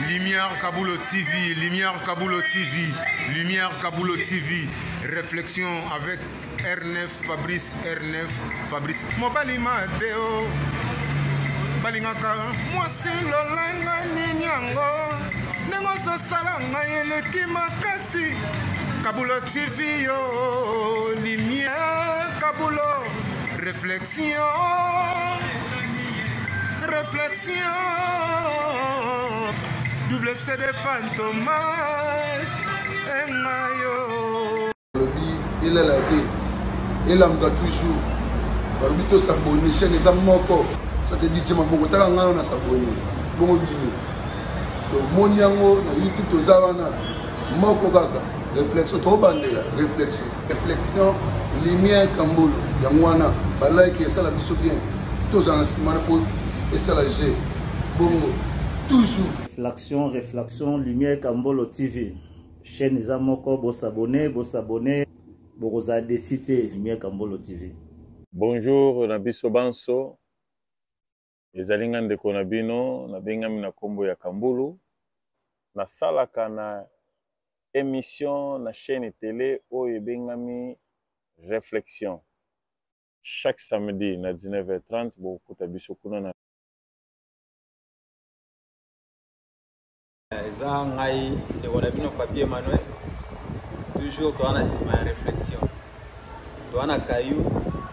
Lumière Kabulo TV, Lumière Kabulo TV, Lumière Kabulo TV, réflexion avec R9 Fabrice R9 Fabrice. Mobali Mateo balingaka mwasi lolenge nini yango ndenge ozosala ngai eleki makasi kabulo tv yo lumière kabulo réflexion réflexion double cd fantomas engayo balobi elala te elamuka toujours balobi tosabone chaîne eza moko ça c'est dj maboko taka ngai wana sabone bongo bino tomoni yango na youtube toza wana moko kaka réflexion tobandela réflexion réflexion lumière kambolo yango wana balike esala biso bien tozala na nsima na mpo esala g bongo toujours réflexion réflexion lumière kambolo tv chaîne eza moko bosabone bosabone bokozala desi te lumière kambolo tv bonjour na biso banso Ezali nga ndeko na bino, nabengami na kombo ya Kambulu. Nasalaka na emission na chaine tele oyo ebengami Reflexion. Chaque samedi na 19h30 bokokuta biso kuna na. Eza ngai ndeko na bino Papy Emmanuel, toujours toza na nsima ya réflexion, toza na caillou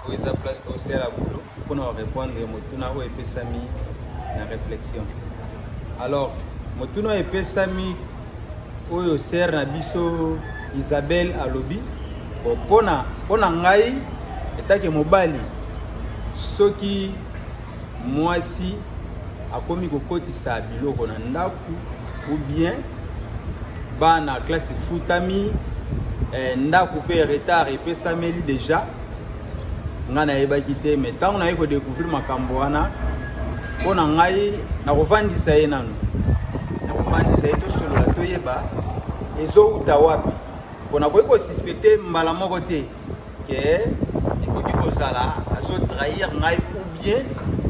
oyo eza place tosala boulot mpona korépondre motuna oyo epesami na réflexion. Alors motuna oyo epesami oyo sœur na biso Isabelle alobi bon, mpona mpona ngai etake mobali soki mwasi akomi kokotisa biloko na ndako ou bien bana classe efutami eh, ndako mpe retard epesameli deja ngai nayebaki te mais ntango naye kodecouvrir makambo wana mpo na ngai nakovandisa ye nano nakovandisa ye tosolola toyeba ezowuta wapi mpo nakoki kosuspecte mbala moko te ke ekoki kozala azo trahir ngai ou bien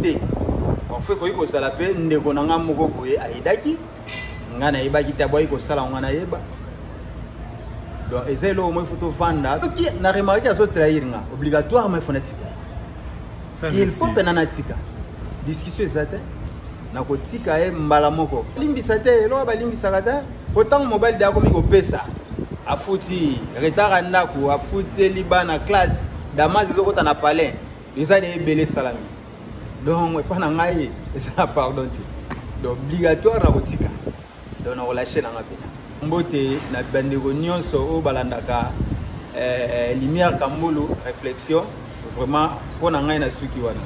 te parfois ekoki kozala mpe ndeko na ngai moko boye ayedaki ngai nayebaki te abwaki kosala ngai nayeba donc eza eloko moko ifo tovanda soki na remarke azo trahir nga obligatoirement ifo natika il faut mpena natika discussion eza te nakotika ye mbala moko limbisa te eloko balimbisaka te po ntango mobali de akomi kopesa afuti retard ya ndako afuteli bana classe damas ezokota na palais eza de ebele esalami donc epa na ngai eza na pardon te donc obligatoire nakotika donc nakolashe na nga mpena mbote na bandeko nyonso oyo balandaka eh, lumière kambulu réflexion vraiment mpo na ngai nasuki wana.